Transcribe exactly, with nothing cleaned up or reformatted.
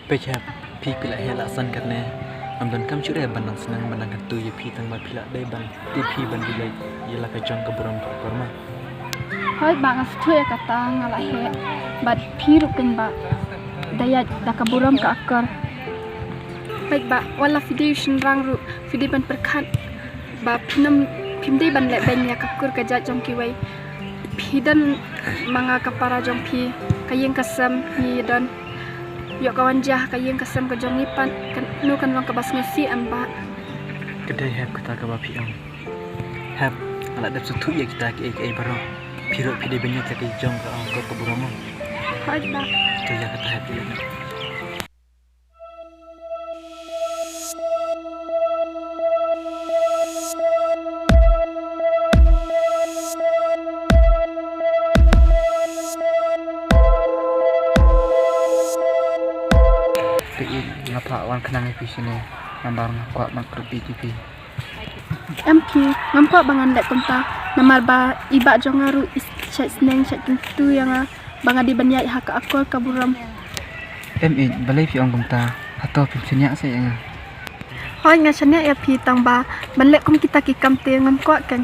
Peit Hep, phi phi la heh la san katne. Ngam don kam shuh re ban nang sneng ban nang kyntu ïa phi tang ba phi la dei ban kyntu phi ban leit ïa la ka jong ka burom ka akor ma. Hooid bah, nga sngewthuh ïa kata, nga la heh. Bad phi ruh kein bah, da ïaid da ka burom ka akor. Peit bah, wat la phi dei u shynrang ruh phi dei ban pyrkhat ba phim, phim dei ban leh beiñ ïa ka kur ka jait jong kiwei. Phi don ma nga ka para jong phi, ka ïing ka sem ngi don. Ïoh ka wan jia ha ka ïing ka sem ka jong ngi pat, kano kan long kaba sngewsih em bah? Ka dei Hep kata kaba phi ong. Hep, nga la dep sngewthuh ïa kita kiei kiei baroh. Phi ruh phi dei ban ïaid ïa ka jong ka akor ka burom. Hooid bah. To ïa kata Hep, ïa kata. Peit, nga phah wan khnang ïa phi shane namar nga kwah ban kyrpad ïa phi. Em phi, ngam kwah ba ngan leh kumta namar ba i bah jong nga ruh i shait sneng shait kyntu ïa nga ba nga dei ban ïaid ha ka akor ka burom. Em Ïeit, balei phi ong kumta? Hato phim shaniah seh ïa nga? Hooid, nga shaniah ïa phi, tang ba ban leh kum kita ki kam te ngam kwah kein.